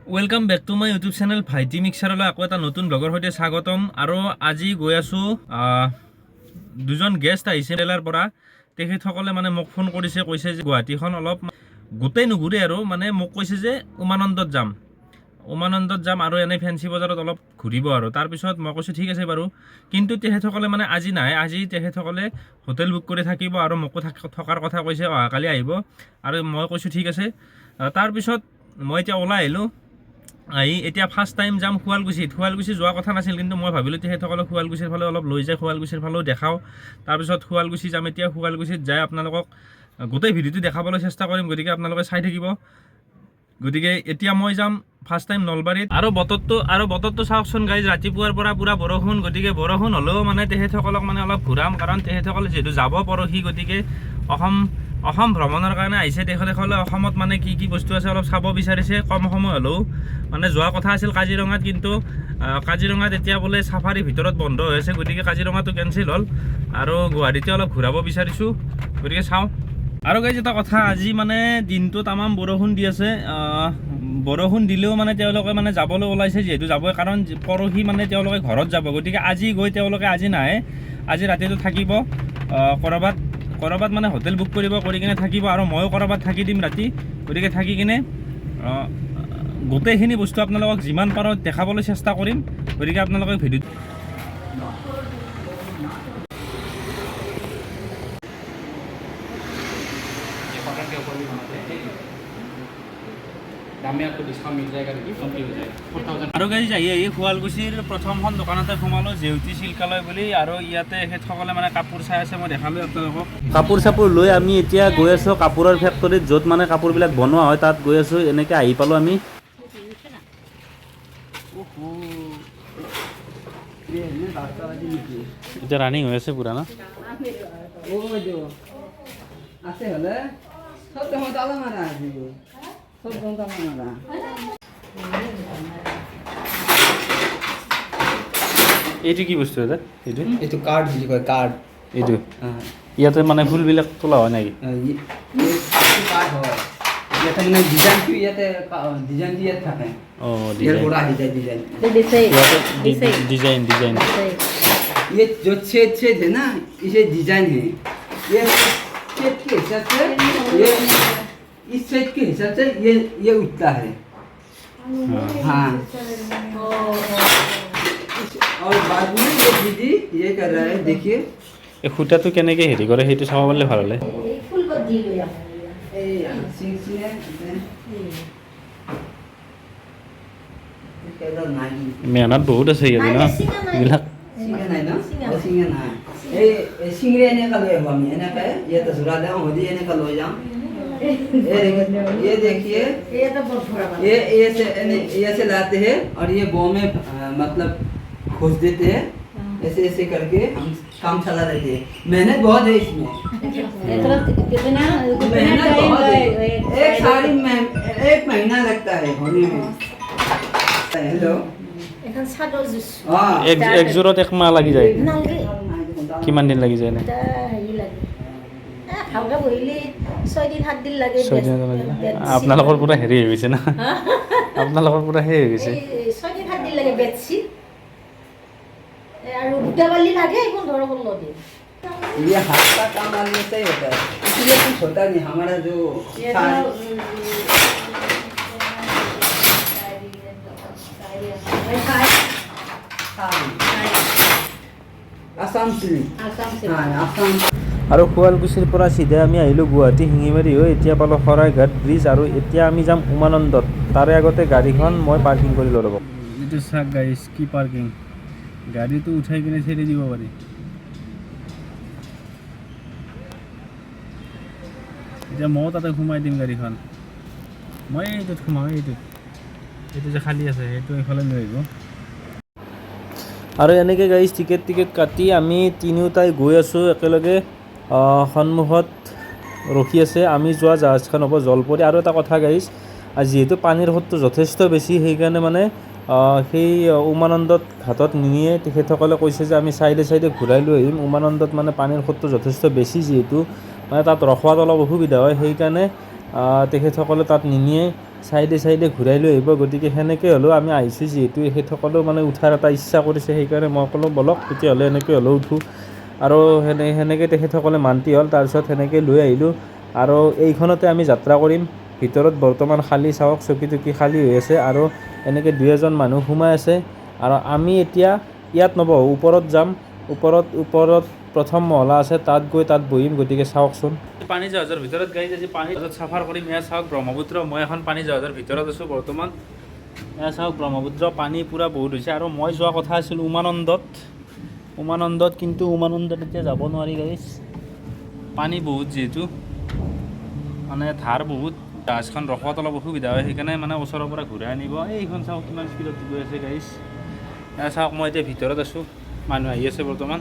Welcome back to my YouTube channel ভাইটি মিক্সাৰলৈ আকৌ এটা নতুন ব্লগৰ সৈতে স্বাগতম। আৰু আজি গৈ আছোঁ, দুজন গেষ্ট আহিছে কেৰেলাৰ পৰা। তেখেতসকলে মানে মোক ফোন কৰিছে, কৈছে যে গুৱাহাটীখন অলপ গোটেই নুঘূৰে আৰু মানে মোক কৈছে যে উমানন্দত যাম, উমানন্দত যাম আৰু এনেই ফেঞ্চি বজাৰত অলপ ঘূৰিব। আৰু তাৰপিছত মই কৈছোঁ, ঠিক আছে বাৰু। কিন্তু তেখেতসকলে মানে আজি নাহে। আজি তেখেতসকলে হোটেল বুক কৰি থাকিব আৰু মোকো থকাৰ কথা কৈছে, অহাকালি আহিব। আৰু মই কৈছোঁ, ঠিক আছে। তাৰপিছত মই এতিয়া ওলাই আহিলোঁ। আহি এতিয়া ফাৰ্ষ্ট টাইম যাম শুৱালকুছিত। শুৱালকুছি যোৱা কথা নাছিল, কিন্তু মই ভাবিলোঁ তেখেতসকলক শুৱালকুছিৰ ফালে অলপ লৈ যায়, শুৱালকুছিৰ ফালেও দেখাওঁ। তাৰপিছত শুৱালকুছি যাম। এতিয়া শুৱালকুছিত যাই আপোনালোকক গোটেই ভিডিঅ'টো দেখাবলৈ চেষ্টা কৰিম, গতিকে আপোনালোকে চাই থাকিব। গতিকে এতিয়া মই যাম ফাৰ্ষ্ট টাইম নলবাৰীত। আৰু বতৰটো চাওকচোন গাইজ, ৰাতিপুৱাৰ পৰা পূৰা বৰষুণ। গতিকে বৰষুণ হ'লেও মানে তেখেতসকলক মানে অলপ ঘূৰাম, কাৰণ তেখেতসকলে যিহেতু যাব পৰহি, গতিকে অসম অসম ভ্ৰমণৰ কাৰণে আহিছে। তেখেতসকলে অসমত মানে কি কি বস্তু আছে অলপ চাব বিচাৰিছে। কম সময় হ'লেও মানে যোৱা কথা আছিল কাজিৰঙাত, কিন্তু কাজিৰঙাত এতিয়া বোলে চাফাৰীৰ ভিতৰত বন্ধ হৈ আছে, গতিকে কাজিৰঙাটো কেঞ্চেল হ'ল আৰু গুৱাহাটীতে অলপ ঘূৰাব বিচাৰিছোঁ। গতিকে চাওঁ। আৰু গাইজ, এটা কথা, আজি মানে দিনটো তামাম বৰষুণ দি আছে। বৰষুণ দিলেও মানে তেওঁলোকে মানে যাবলৈ ওলাইছে যিহেতু যাবই, কাৰণ পৰহি মানে তেওঁলোকে ঘৰত যাব। গতিকে আজি গৈ তেওঁলোকে আজি নাহে, আজি ৰাতিটো থাকিব। ক'ৰবাত ক'ৰবাত মানে হোটেল বুক কৰিব, কৰি কিনে থাকিব আৰু ময়ো ক'ৰবাত থাকি দিম ৰাতি। গতিকে থাকি কিনে গোটেইখিনি বস্তু আপোনালোকক যিমান পাৰোঁ দেখাবলৈ চেষ্টা কৰিম। গতিকে আপোনালোকে ভিডিঅ' ये कॉटन के ऊपर भी बनाते हैं। दाम में आपको डिस्काउंट मिल जाएगा। देखिए, कम्प्लीट हो जाएगा 4000। আৰু গাইজ, আহি আহি শুৱালকুছিৰ প্ৰথমখন দোকানতে সোমালোঁ, জেউতি চিল্কালয় বুলি। আৰু ইয়াতে তেখেতসকলে মানে কাপোৰ চাই আছে, মই দেখালোঁ আপোনালোকক। কাপোৰ চাপোৰ লৈ আমি এতিয়া গৈ আছোঁ কাপোৰৰ ফেক্টৰীত, য'ত মানে কাপোৰবিলাক বনোৱা হয়, তাত গৈ আছোঁ। এনেকৈ আহি পালোঁ আমি। এতিয়া ৰানিং হৈ আছে পূৰা ন? আছে হলে সব দেখোন তালা মাৰা আছে, সব দেখোন তালা মাৰা। এইটো কি বস্তু দাদা এইটো? এইটো কাৰ্ড বুলি কয়, কাৰ্ড। এইটো ইয়াতে মানে ফুলবিলাক তোলা হয় নেকি? কাৰ্ড হয়। ইয়াতে মানে ডিজাইনটো, ইয়াতে ডিজাইনটো ইয়াত থাকে। অঁ। ইয়াৰ ডিজাইন। পৰা আহি যায় ডিজাইন। ইয়াতে ডিজাইন ডিজাইন। ये जो छेद छेद है ना, इसे डिजाइन है। ये छेद के हिसाब से, ये इस छेद के हिसाब से ये उठता है। हाँ, और बाद में ये दीदी ये कर रहा है, देखिए। এই সূতাটো কেনেকৈ হেৰি কৰে, সেইটো চাব পাৰিলে ভাল হ'লে। এই চিং চিঙে কেইডাল নাই। মেহনত বহুত আছে ইয়াতে ন এইবিলাক? চিঙা নাই ন? অ, চিঙা নাই। এই এই চিংৰি এনেকা লৈ আহোঁ আমি, এনেকে ইয়াতে যোৰা দিওঁ, হদি এনেকা লৈ যাওঁ। ये देखिए, ये ये से ये से लाते हैं और ये बो में मतलब खोज देते हैं। ऐसे ऐसे करके हम काम चला लेते हैं। मेहनत बहुत है इसमें, मेहनत बहुत है। एक साड़ी में एक महीना लगता है होने में। हेलो। এখন চাদৰ জুচ। हाँ। এক একযোৰত এক মাহ লাগি যায়? নালগে। কিমান দিন লাগি যায় এনে? এটা হেৰি লাগে, এ ভালকে বহিলে 6 দিন 7 দিন লাগে। 6 দিন লাগি যায়। আপোনালোকৰ পুৰা হেৰি হৈ গৈছে না, আপোনালোকৰ পুৰা সেই হৈ গৈছে। এই 6 দিন 7 দিন লাগে বেডশ্বীট আৰু গোটা বালি লাগে 15-16 দিন। ये हाथ का काम आदमी से ही होता है, इसलिए कुछ होता नहीं हमारा जो साड़ी। साड़ी आसाम सिल्क। हाँ, आसाम। আৰু শুৱালকুছিৰ পৰা চিধা আমি আহিলোঁ গুৱাহাটী শিঙিমাৰী হৈ। এতিয়া পালোঁ শৰাইঘাট ব্ৰিজ আৰু এতিয়া আমি যাম উমানন্দত। তাৰে আগতে গাড়ীখন মই পাৰ্কিং কৰি লৈ ল'ব। এইটো চাওক গাইজ, কি পাৰ্কিং! গাড়ীটো উঠাই কিনে ঠেলি দিব পাৰি। এতিয়া ময়ো তাতে সোমাই দিম গাড়ীখন। মই এইটোত সোমাম, এইটোত, এইটো যে খালী আছে, সেইটো এইফালে লৈ আহিব। আৰু এনেকৈ গাইজ, টিকেট টিকেট কাটি আমি তিনিওটাই গৈ আছোঁ একেলগে। সন্মুখত ৰখি আছে। আমি যোৱা জাহাজখন হ'ব জলপৰি। আৰু এটা কথা গাইজ, যিহেতু পানীৰ সোঁতটো যথেষ্ট বেছি, সেইকাৰণে মানে সেই উমানন্দত ঘাটত নিনিয়ে। তেখেতসকলে কৈছে যে আমি চাইডে চাইডে ঘূৰাই লৈ আহিম। উমানন্দত মানে পানীৰ সোঁতটো যথেষ্ট বেছি যিহেতু, মানে তাত ৰখোৱাত অলপ অসুবিধা হয়, সেইকাৰণে তেখেতসকলে তাত নিনিয়ে। চাইডে চাইডে ঘূৰাই লৈ আহিব। গতিকে সেনেকৈ হ'লেও আমি আহিছোঁ, যিহেতু এখেতসকলেও মানে উঠাৰ এটা ইচ্ছা কৰিছে, সেইকাৰণে মই ক'লোঁ ব'লক তেতিয়াহ'লে এনেকৈ হ'লেও উঠোঁ। আৰু সেনেকৈ তেখেতসকলে মান্তি হ'ল। তাৰপিছত সেনেকৈ লৈ আহিলোঁ আৰু এইখনতে আমি যাত্ৰা কৰিম। ভিতৰত বৰ্তমান খালী, চাওক চকী টকী খালী হৈ আছে আৰু এনেকৈ দুই এজন মানুহ সোমাই আছে। আৰু আমি এতিয়া ইয়াত নবহোঁ, ওপৰত যাম। ওপৰত প্ৰথম মহলা আছে, তাত গৈ তাত বহিম। গতিকে চাওকচোন পানী জাহাজৰ ভিতৰত গাড়ী আজি পানী জাহাজত চাফাৰ কৰিম। এয়া চাওক ব্ৰহ্মপুত্ৰ, মই এখন পানী জাহাজৰ ভিতৰত আছোঁ বৰ্তমান। এয়া চাওক ব্ৰহ্মপুত্ৰ, পানী পূৰা বহুত হৈছে। আৰু মই যোৱা কথা আছিল উমানন্দত, কিন্তু উমানন্দত এতিয়া যাব নোৱাৰি গাইজ, পানী বহুত যিহেতু, মানে ধাৰ বহুত, জাহাজখন ৰখোৱাত অলপ অসুবিধা হয়, সেইকাৰণে মানে ওচৰৰ পৰা ঘূৰাই আনিব। এইখন চাওক কিমান স্পীডত গৈ আছে গাইজ। এয়া চাওক মই এতিয়া ভিতৰত আছোঁ, মানুহ আহি আছে বৰ্তমান।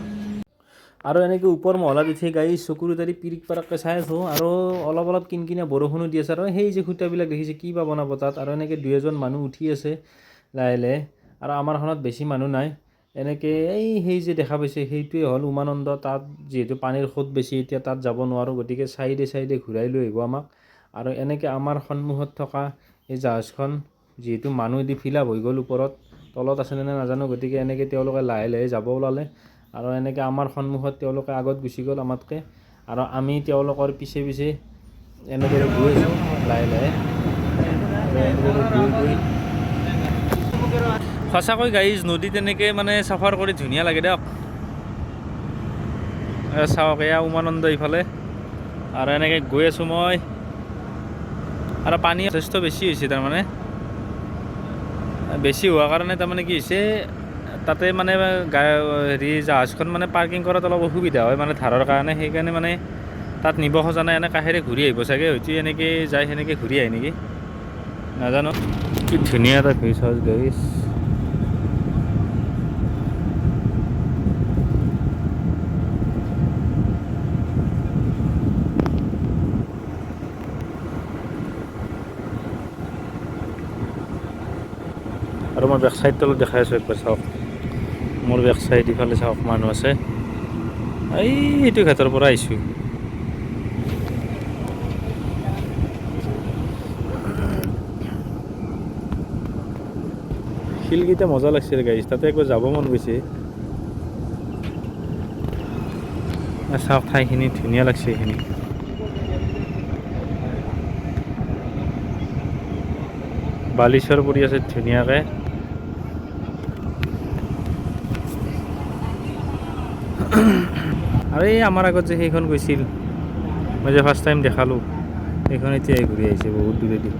আৰু এনেকৈ ওপৰ মহলাত উঠি গাড়ী চকুৰ উতাৰি পিৰিক পাৰাককৈ চাই আছোঁ। আৰু অলপ অলপ কিনকিনীয়া বৰষুণো দি আছে। আৰু সেই যে খুঁটাবিলাক দেখিছে কি বা বনাব তাত। আৰু এনেকৈ দুই এজন মানুহ উঠি আছে লাহে লাহে। আৰু আমাৰখনত বেছি মানুহ নাই। এনেকৈ এই সেই যে দেখা পাইছে সেইটোৱে হ'ল উমানন্দ। তাত যিহেতু পানীৰ সোঁত বেছি, এতিয়া তাত যাব নোৱাৰোঁ, গতিকে চাইডে চাইডে ঘূৰাই লৈ আহিব আমাক। আৰু এনেকৈ আমাৰ সন্মুখত থকা এই জাহাজখন যিহেতু মানুহ দি ফিল আপ হৈ গ'ল, ওপৰত তলত আছেনে নাই নাজানো, গতিকে এনেকৈ তেওঁলোকে লাহে লাহে যাব ওলালে। আৰু এনেকৈ আমাৰ সন্মুখত তেওঁলোকে আগত গুচি গ'ল আমাতকৈ, আৰু আমি তেওঁলোকৰ পিছে পিছে এনেদৰে গৈ আছোঁ লাহে লাহে। আৰু এনেদৰে গৈ গৈ সঁচাকৈ গাইজ নদীত এনেকৈ মানে চাফাৰ কৰি ধুনীয়া লাগে দিয়ক। চাওক এয়া উমানন্দ ইফালে, আৰু এনেকৈ গৈ আছোঁ মই। আৰু পানী যথেষ্ট বেছি হৈছে, তাৰমানে বেছি হোৱাৰ কাৰণে তাৰমানে কি হৈছে, তাতে মানে হেৰি জাহাজখন মানে পাৰ্কিং কৰাত অলপ অসুবিধা হয় মানে ধাৰৰ কাৰণে, সেইকাৰণে মানে তাত নিব খোজা নাই, এনে কাষেৰে ঘূৰি আহিব চাগে, হয়তো এনেকৈ যায় সেনেকৈ ঘূৰি আহে নেকি নাজানো। কি ধুনীয়া এটা ভিউ চাওক গাইজ। আৰু মই বেক চাইডটো অলপ দেখাই আছোঁ একবাৰ চাওক, মোৰ বেক চাইড ইফালে চাওক মানুহ আছে, এই এইটো ঘাটৰ পৰা আহিছোঁ। শিলকেইটা মজা লাগছে গাইজ, তাতে একবাৰ যাব মন গৈছে। চাওক ঠাইখিনি ধুনীয়া লাগছে এইখিনি। বালিচৰ পৰি আছে ধুনীয়াকৈ। আৰু এই আমাৰ আগত যে সেইখন গৈছিল, মই যে ফাৰ্ষ্ট টাইম দেখালোঁ, সেইখন এতিয়া ঘূৰি আহিছে বহুত দূৰেদি।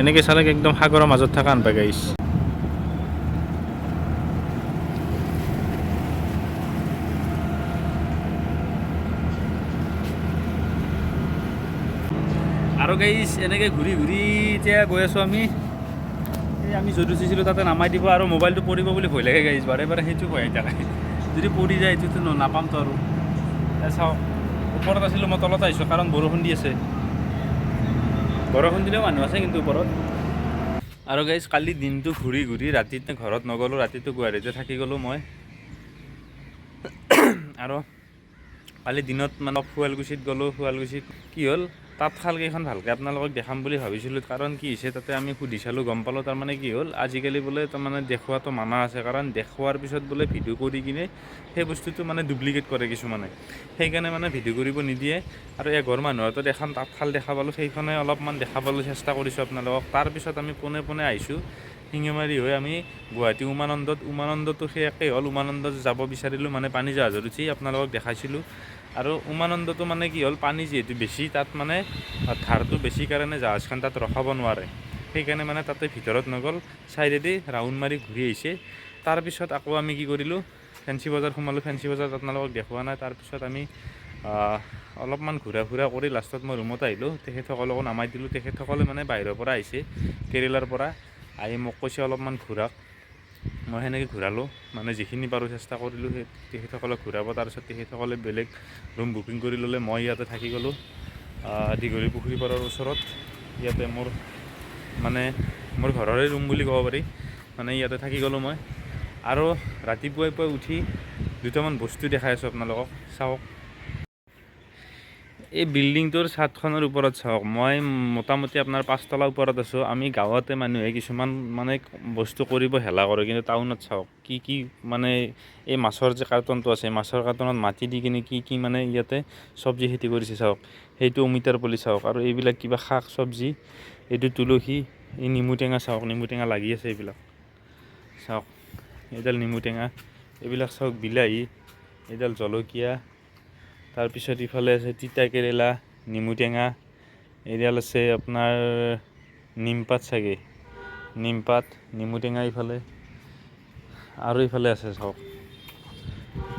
এনেকৈ চালে একদম সাগৰৰ মাজত থকা আনবা গাইছ। আৰু গাইছ এনেকৈ ঘূৰি ঘূৰি এতিয়া গৈ আছোঁ আমি। এই আমি য'ত উঠিছিলোঁ তাতে নামাই দিব, আৰু মোবাইলটো পৰিব বুলি ভয় লাগে গাইছ, বাৰে বাৰে সেইটো ভয় আহি থাকে, যদি পৰি যায় এইটোতো নাপামতো। আৰু চাওক ওপৰত আছিলোঁ মই, তলত আহিছোঁ কাৰণ বৰষুণ দি আছে, বৰষুণ দিলেও মানুহ আছে কিন্তু ওপৰত। আৰু গাইছ কালি দিনটো ঘূৰি ঘূৰি ৰাতিতে ঘৰত নগ'লোঁ, ৰাতিটো গুৱাহাটীতে থাকি গ'লোঁ মই। আৰু কালি দিনত মানে শুৱালকুছিত গ'লোঁ, শুৱালকুছিত কি হ'ল তাঁতশাল কেইখন ভালকৈ আপোনালোকক দেখাম বুলি ভাবিছিলোঁ, কাৰণ কি হৈছে তাতে আমি সুধি চালোঁ, গম পালোঁ তাৰমানে কি হ'ল আজিকালি বোলে তাৰমানে দেখুৱাটো মানা আছে, কাৰণ দেখুৱাৰ পিছত বোলে ভিডিঅ' কৰি কিনে সেই বস্তুটো মানে ডুপ্লিকেট কৰে কিছুমানে, সেইকাৰণে মানে ভিডিঅ' কৰিব নিদিয়ে। আৰু এঘৰ মানুহৰ তাত এখন তাঁতশাল দেখা পালোঁ, সেইখনে অলপমান দেখাবলৈ চেষ্টা কৰিছোঁ আপোনালোকক। তাৰপিছত আমি পোনে পোনে আহিছোঁ শিঙিমাৰী হৈ আমি গুৱাহাটী উমানন্দত, উমানন্দতো সেই একেই হ'ল, উমানন্দত যাব বিচাৰিলোঁ মানে পানী জাহাজত উঠি আপোনালোকক দেখাইছিলোঁ। আৰু উমানন্দটো মানে কি হ'ল পানী যিহেতু বেছি তাত মানে ধাৰটো বেছি কাৰণে জাহাজখন তাত ৰখাব নোৱাৰে, সেইকাৰণে মানে তাতে ভিতৰত নগ'ল, চাইডেদি ৰাউণ্ড মাৰি ঘূৰি আহিছে। তাৰপিছত আকৌ আমি কি কৰিলোঁ, ফেঞ্চি বজাৰ সোমালোঁ, ফেঞ্চি বজাৰত আপোনালোকক দেখুওৱা নাই। তাৰপিছত আমি অলপমান ঘূৰা ফুৰা কৰি লাষ্টত মই ৰুমত আহিলোঁ, তেখেতসকলকো নামাই দিলোঁ। তেখেতসকলে মানে বাহিৰৰ পৰা আহিছে, কেৰেলাৰ পৰা আহি মোক কৈছে অলপমান ঘূৰাক, মই সেনেকৈ ঘূৰালোঁ, মানে যিখিনি পাৰোঁ চেষ্টা কৰিলোঁ সেই তেখেতসকলক ঘূৰাব। তাৰপিছত তেখেতসকলে বেলেগ ৰুম বুকিং কৰি ল'লে, মই ইয়াতে থাকি গ'লোঁ দীঘলী পুখুৰী পাৰৰ ওচৰত। ইয়াতে মোৰ মানে মোৰ ঘৰৰে ৰুম বুলি ক'ব পাৰি, মানে ইয়াতে থাকি গ'লোঁ মই। আৰু ৰাতিপুৱাই পুৱাই উঠি দুটামান বস্তু দেখাই আছোঁ আপোনালোকক, চাওক। এই বিল্ডিংটোৰ চাদখনৰ ওপৰত চাওক, মই মোটামুটি আপোনাৰ পাঁচতলা ওপৰত আছোঁ। আমি গাঁৱতে মানুহে কিছুমান মানে বস্তু কৰিব হেলা কৰে, কিন্তু টাউনত চাওক কি কি মানে এই মাছৰ যে কাৰ্টনটো আছে, মাছৰ কাৰ্টনত মাটি দি কিনে কি কি মানে ইয়াতে চব্জি খেতি কৰিছে চাওক। সেইটো অমিতাৰ পুলি চাওক, আৰু এইবিলাক কিবা শাক চব্জি, এইটো তুলসী, এই নেমু টেঙা চাওক, নেমু টেঙা লাগি আছে এইবিলাক চাওক, এইডাল নেমু টেঙা, এইবিলাক চাওক বিলাহী, এইডাল জলকীয়া, তাৰপিছত ইফালে আছে তিতা কেৰেলা, নেমু টেঙা, এইডাল আছে আপোনাৰ নিমপাত চাগে, নিমপাত, নেমু টেঙা ইফালে, আৰু ইফালে আছে চাওক,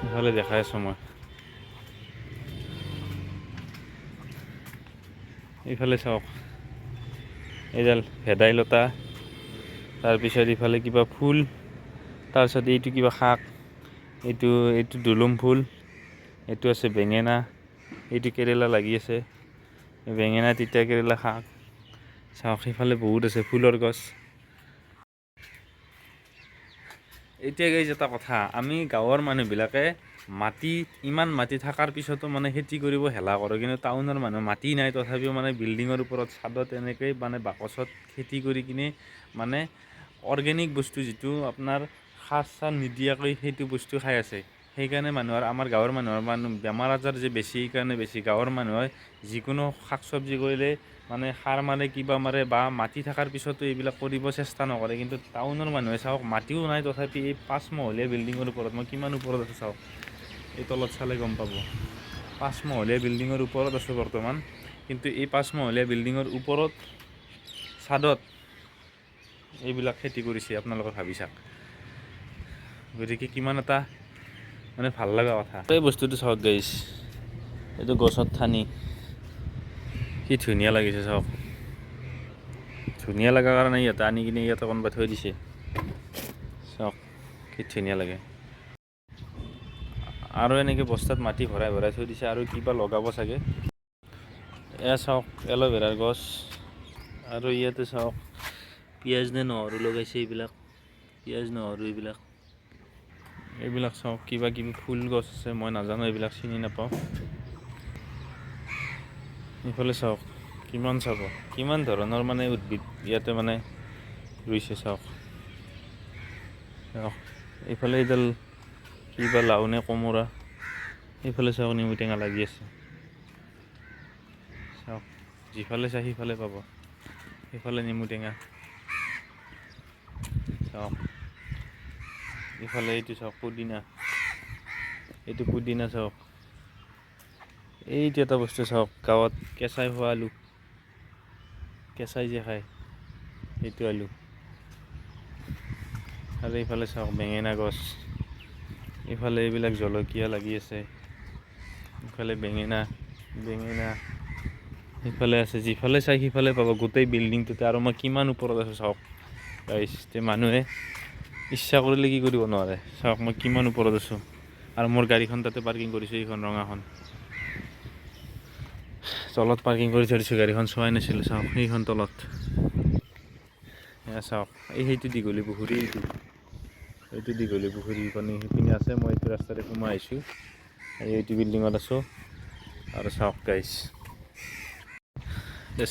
ইফালে দেখাই আছোঁ মই। ইফালে চাওক এইডাল ভেদাইলতা, তাৰপিছত ইফালে কিবা ফুল, তাৰপিছত এইটো কিবা শাক, এইটো এইটো দুলুম ফুল, এইটো আছে বেঙেনা, এইটো কেৰেলা লাগি আছে, বেঙেনা তিতা কেৰেলা শাক চাওক। সেইফালে বহুত আছে ফুলৰ গছ। এতিয়া গাইজ এটা কথা, আমি গাঁৱৰ মানুহবিলাকে মাটি ইমান মাটি থকাৰ পিছতো মানে খেতি কৰিব হেলা কৰে, কিন্তু টাউনৰ মানুহ মাটি নাই তথাপিও মানে বিল্ডিঙৰ ওপৰত চাদত এনেকৈ মানে বাকচত খেতি কৰি কিনে মানে অৰ্গেনিক বস্তু যিটো আপোনাৰ সাৰ চাৰ নিদিয়াকৈ সেইটো বস্তু খাই আছে। সেইকাৰণে মানুহৰ, আমাৰ গাঁৱৰ মানুহৰ মানুহ বেমাৰ আজাৰ যে বেছি, সেইকাৰণে বেছি। গাঁৱৰ মানুহে যিকোনো শাক চব্জি কৰিলে মানে সাৰ মাৰে, কিবা মাৰে, বা মাটি থকাৰ পিছতো এইবিলাক কৰিব চেষ্টা নকৰে। কিন্তু টাউনৰ মানুহে চাওক মাটিও নাই তথাপি এই পাঁচমহলীয়া বিল্ডিঙৰ ওপৰত, মই কিমান ওপৰত আছোঁ চাওক, এই তলত চালে গম পাব, পাঁচমহলীয়া বিল্ডিঙৰ ওপৰত আছোঁ বৰ্তমান। কিন্তু এই পাঁচমহলীয়া বিল্ডিঙৰ ওপৰত চাদত এইবিলাক খেতি কৰিছে, আপোনালোকে ভাবি চাওক। গতিকে কিমান এটা মানে ভাল লগা কথা। এই বস্তুটো চাওক গাইজ, এইটো গছত ঠানি কি ধুনীয়া লাগিছে চাওক। ধুনীয়া লগাৰ কাৰণে ইয়াতে আনি কিনে ইয়াতে কোনোবাই থৈ দিছে, চাওক কি ধুনীয়া লাগে। আৰু এনেকৈ বস্তাত মাটি ভৰাই ভৰাই থৈ দিছে, আৰু কিবা লগাব চাগে। এয়া চাওক এল'ভেৰাৰ গছ, আৰু ইয়াতে চাওক পিঁয়াজ নে নহৰু লগাইছে, এইবিলাক পিঁয়াজ নহৰু এইবিলাক, এইবিলাক চাওক কিবা কিবি ফুল গছ আছে, মই নাজানো এইবিলাক চিনি নাপাওঁ। ইফালে চাওক কিমান চাব কিমান ধৰণৰ মানে উদ্ভিদ ইয়াতে মানে ৰুইছে চাওক। চাওক এইফালে এইডাল কিবা লাও নে কোমোৰা, এইফালে চাওক নেমু টেঙা লাগি আছে চাওক, যিফালে চাই সিফালে পাব, সেইফালে নেমু টেঙা চাওক। ইফালে এইটো চাওক পুদিনা, এইটো পুদিনা চাওক। এইটো এটা বস্তু চাওক, গাঁৱত কেঁচাই খোৱা আলু, কেঁচাই যে খায় সেইটো আলু। আৰু এইফালে চাওক বেঙেনা গছ, ইফালে এইবিলাক জলকীয়া লাগি আছে, ইফালে বেঙেনা বেঙেনা সিফালে আছে, যিফালে চাই সিফালে পাব গোটেই বিল্ডিংটোতে। আৰু মই কিমান ওপৰত আছোঁ চাওক গাইজ, মানুহে ইচ্ছা কৰিলে কি কৰিব নোৱাৰে। চাওক মই কিমান ওপৰত আছোঁ, আৰু মোৰ গাড়ীখন তাতে পাৰ্কিং কৰিছোঁ, এইখন ৰঙাখন তলত পাৰ্কিং কৰি থৈ দিছোঁ, গাড়ীখন চোৱাই নাছিলোঁ। চাওক সেইখন তলত, এয়া চাওক এই সেইটো দীঘলী পুখুৰী, এইটো এইটো দীঘলী পুখুৰী মানে সেইপিনে আছে। মই এইটো ৰাস্তাৰে সোমাই আহিছোঁ, এইটো বিল্ডিঙত আছোঁ। আৰু চাওক গাইজ,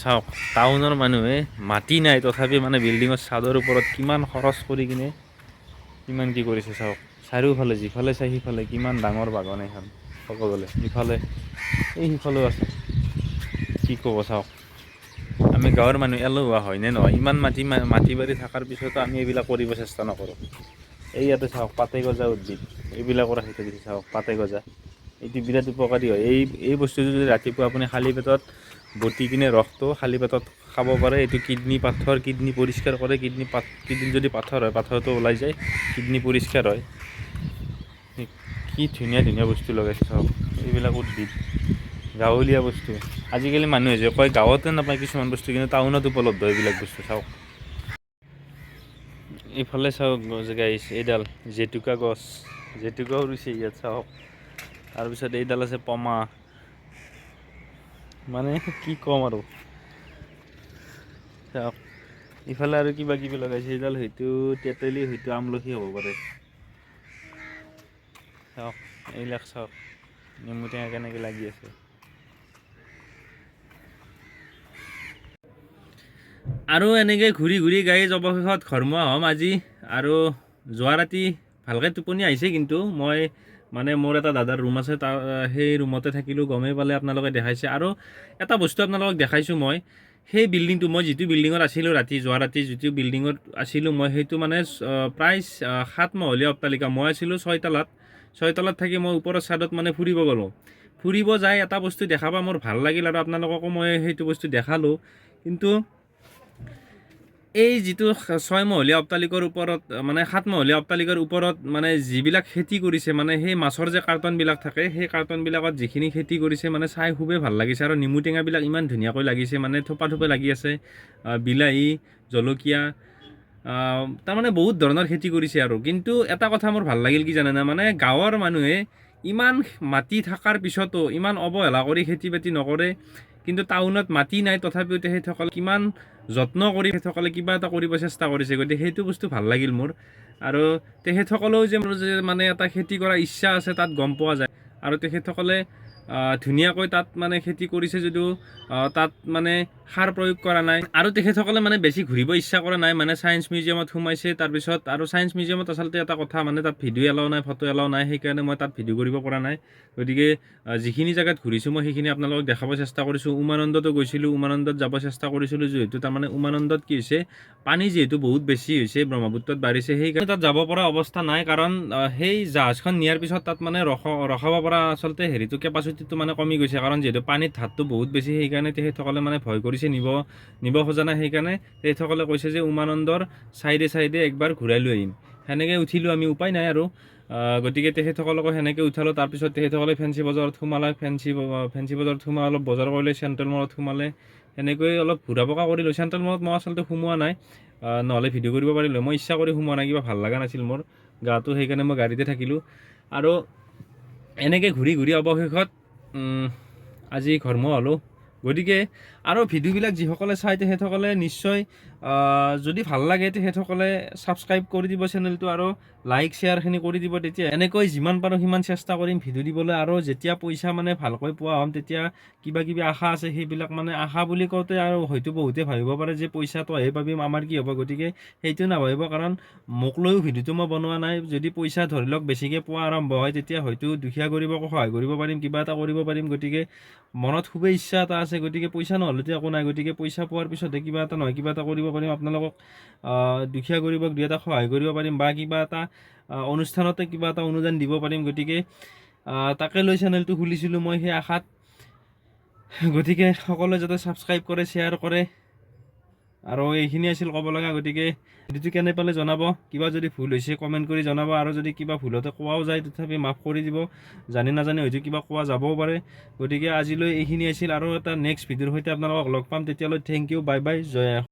চাওক টাউনৰ মানুহে মাটি নাই তথাপি মানে বিল্ডিঙৰ চাদৰ ওপৰত কিমান খৰচ কৰি কিনে কিমান কি কৰিছে চাওক। চাৰিওফালে যিফালে চাই সিফালে কিমান ডাঙৰ বাগান এইখন ক'ব গ'লে, ইফালে এই সিফালেও আছে, কি ক'ব চাওক। আমি গাঁৱৰ মানুহ এলেহুৱা হয়নে নহয়? ইমান মাটি মাটি বাৰী থকাৰ পিছতো আমি এইবিলাক কৰিব চেষ্টা নকৰোঁ। এই ইয়াতে চাওক পাতে গজা উদ্ভিদ, এইবিলাকো ৰাখি থৈ দিছে চাওক, পাতে গজা এইটো বিৰাট উপকাৰী হয়। এই এই বস্তুটো যদি ৰাতিপুৱা আপুনি খালী পেটত বটি কিনে ৰসটো খালী পেটত খাব পাৰে, এইটো কিডনী পাথৰ, কিডনী পৰিষ্কাৰ কৰে। কিডনী কিডনী যদি পাথৰ হয়, পাথৰটো ওলাই যায়, কিডনী পৰিষ্কাৰ হয়। কি ধুনীয়া ধুনীয়া বস্তু লগাইছে চাওক, এইবিলাক উদ্ভিদ গাঁৱলীয়া বস্তু। আজিকালি মানুহে যে কয় গাঁৱতে নাপায় কিছুমান বস্তু, কিন্তু টাউনত উপলব্ধ এইবিলাক বস্তু চাওক। এইফালে চাওক গাইছ, এইডাল জেতুকা গছ, জেতুকাও ৰুইছে ইয়াত চাওক। তাৰপিছত এইডাল আছে পমা, মানে কি ক'ম আৰু চাওক। ইফালে আৰু কিবা কিবি লগাইছে, এইডাল হয়তো তেতেলী, হয়তো আমলখি হ'ব পাৰে। চাওক এইবিলাক চাওক, নেমু টেঙা কেনেকৈ লাগি আছে। আৰু এনেকৈ ঘূৰি ঘূৰি গাইজ অৱশেষত ঘৰমুৱা হ'ম আজি। আৰু যোৱা ৰাতি ভালকৈ টোপনি আহিছে, কিন্তু মই মানে মোৰ এটা দাদাৰ ৰুম আছে, তাৰ সেই ৰুমতে থাকিলোঁ, গমেই পালে আপোনালোকে, দেখাইছে। আৰু এটা বস্তু আপোনালোকক দেখাইছোঁ মই, সেই বিল্ডিংটো, মই যিটো বিল্ডিঙত আছিলোঁ ৰাতি, যোৱা ৰাতি যিটো বিল্ডিঙত আছিলোঁ মই, সেইটো মানে প্ৰায় 7 মহলীয়া অট্টালিকা। মই আছিলোঁ ছয়তলাত। ছয়তলাত থাকি মই ওপৰৰ ছাদত মানে ফুৰিব গ'লোঁ। ফুৰিব যাই এটা বস্তু দেখা পা মোৰ ভাল লাগিল আৰু আপোনালোককো মই সেইটো বস্তু দেখালোঁ। কিন্তু এই যিটো 6 মহলীয়া অট্টালিকাৰ ওপৰত, মানে 7 মহলীয়া অট্টালিকাৰ ওপৰত মানে যিবিলাক খেতি কৰিছে, মানে সেই মাছৰ যে কাৰ্টনবিলাক থাকে, সেই কাৰ্টনবিলাকত যিখিনি খেতি কৰিছে, মানে চাই খুবেই ভাল লাগিছে। আৰু নেমু টেঙাবিলাক ইমান ধুনীয়াকৈ লাগিছে, মানে থোপা থোপে লাগি আছে, বিলাহী, জলকীয়া, তাৰমানে বহুত ধৰণৰ খেতি কৰিছে। আৰু কিন্তু এটা কথা মোৰ ভাল লাগিল, কি জানেনে? মানে গাঁৱৰ মানুহে ইমান মাটি থকাৰ পিছতো ইমান অৱহেলা কৰি খেতি বাতি নকৰে। কিন্তু টাউনত মাটি নাই, তথাপিও তেখেতসকলে কিমান যত্ন কৰি তেখেতসকলে কিবা এটা কৰিব চেষ্টা কৰিছে। গতিকে সেইটো বস্তু ভাল লাগিল মোৰ। আৰু তেখেতসকলেও যে মোৰ যে মানে এটা খেতি কৰাৰ ইচ্ছা আছে, তাত গম পোৱা যায়। আৰু তেখেতসকলে ধুনীয়াকৈ তাত মানে খেতি কৰিছে যদিও তাত মানে সাৰ প্ৰয়োগ কৰা নাই। আৰু তেখেতসকলে মানে বেছি ঘূৰিব ইচ্ছা কৰা নাই, মানে ছায়েন্স মিউজিয়ামত সোমাইছে তাৰপিছত। আৰু ছায়েন্স মিউজিয়ামত আচলতে এটা কথা, মানে তাত ভিডিঅ' এলাও নাই, ফটো এলাও নাই, সেইকাৰণে মই তাত ভিডিঅ' কৰিব পৰা নাই। গতিকে যিখিনি জেগাত ঘূৰিছোঁ মই, সেইখিনি আপোনালোকক দেখাব চেষ্টা কৰিছোঁ। উমানন্দতো গৈছিলোঁ, উমানন্দত যাব চেষ্টা কৰিছিলোঁ যিহেতু, তাৰমানে উমানন্দত কি হৈছে, পানী যিহেতু বহুত বেছি হৈছে, ব্ৰহ্মপুত্ৰত বাঢ়িছে, সেইকাৰণে তাত যাব পৰা অৱস্থা নাই। কাৰণ সেই জাহাজখন নিয়াৰ পিছত তাত মানে ৰখাব পৰা আচলতে হেৰিটো, কেপাচিটিটো মানে কমি গৈছে। কাৰণ যিহেতু পানীৰ ধাৰটো বহুত বেছি, সেইকাৰণে তেখেতসকলে মানে ভয় কৰিছে, নিব নিব খোজা নাই। সেইকাৰণে তেখেতসকলে কৈছে যে উমানন্দৰ চাইডে চাইডে একবাৰ ঘূৰাই লৈ আহিম। সেনেকৈ উঠিলোঁ আমি, উপায় নাই আৰু। গতিকে তেখেতসকলকো সেনেকৈ উঠালোঁ। তাৰপিছত তেখেতসকলে ফেঞ্চি বজাৰত সোমালে। ফেঞ্চি বজাৰত সোমাই অলপ বজাৰ কৰিলে, চেণ্ট্ৰেল মলত সোমালে, সেনেকৈ অলপ ঘূৰা পকা কৰিলোঁ। চেণ্ট্ৰেল মলত মই আচলতে সোমোৱা নাই, নহ'লে ভিডিঅ' কৰিব পাৰিলোঁ। মই ইচ্ছা কৰি সোমোৱা নাই, কিবা ভাল লগা নাছিল মোৰ গাটো, সেইকাৰণে মই গাড়ীতে থাকিলোঁ। আৰু এনেকৈ ঘূৰি ঘূৰি অৱশেষত আজি ঘৰমুৱা হ'লোঁ। গতিকে আৰু ভিডিঅ'বিলাক যিসকলে চায়, তেখেতসকলে নিশ্চয় যদি ভাল লাগে, তেখেতসকলে ছাবস্ক্ৰাইব কৰি দিব চেনেলটো আৰু লাইক শ্বেয়াৰখিনি কৰি দিব। তেতিয়া এনেকৈ যিমান পাৰোঁ সিমান চেষ্টা কৰিম ভিডিঅ' দিবলৈ। আৰু যেতিয়া পইচা মানে ভালকৈ পোৱা হ'ম, তেতিয়া কিবা কিবি আশা আছে। সেইবিলাক মানে আশা বুলি কওঁতে আৰু হয়তো বহুতে ভাবিব পাৰে যে পইচা তইহে পাবি, আমাৰ কি হ'ব? গতিকে সেইটো নাভাবিব, কাৰণ মোক লৈও ভিডিঅ'টো মই বনোৱা নাই। যদি পইচা ধৰি লওক বেছিকৈ পোৱা আৰম্ভ হয়, তেতিয়া হয়তো দুখীয়া গৰীবকো সহায় কৰিব পাৰিম, কিবা এটা কৰিব পাৰিম। গতিকে মনত খুবেই ইচ্ছা এটা আছে। গতিকে পইচা নহ'লেতো একো নাই। গতিকে পইচা পোৱাৰ পিছতহে কিবা এটা নহয় কিবা এটা কৰিব পাৰিম, আপোনালোকক দুখীয়া গৰীবক দুই এটা সহায় কৰিব পাৰিম বা কিবা এটা অনুষ্ঠানতে কিবা এটা অনুদান দিব পাৰিম। গতিকে তাকে লৈ চেনেলটো খুলিছিলোঁ মই সেই আশাত। গতিকে সকলোৱে যাতে ছাবস্ক্ৰাইব কৰে, শ্বেয়াৰ কৰে। আৰু এইখিনি আছিল ক'ব লগা। গতিকে ভিডিঅ'টো কেনে পালে জনাব, কিবা যদি ভুল হৈছে কমেণ্ট কৰি জনাব। আৰু যদি কিবা ভুলতে কোৱাও যায়, তথাপি মাফ কৰি দিব, জানি নাজানি হয়তো কিবা কোৱা যাবও পাৰে। গতিকে আজিলৈ এইখিনি আছিল আৰু এটা নেক্সট ভিডিঅ'ৰ সৈতে আপোনালোকক লগ পাম। তেতিয়ালৈ thank U, bye bye, জয়।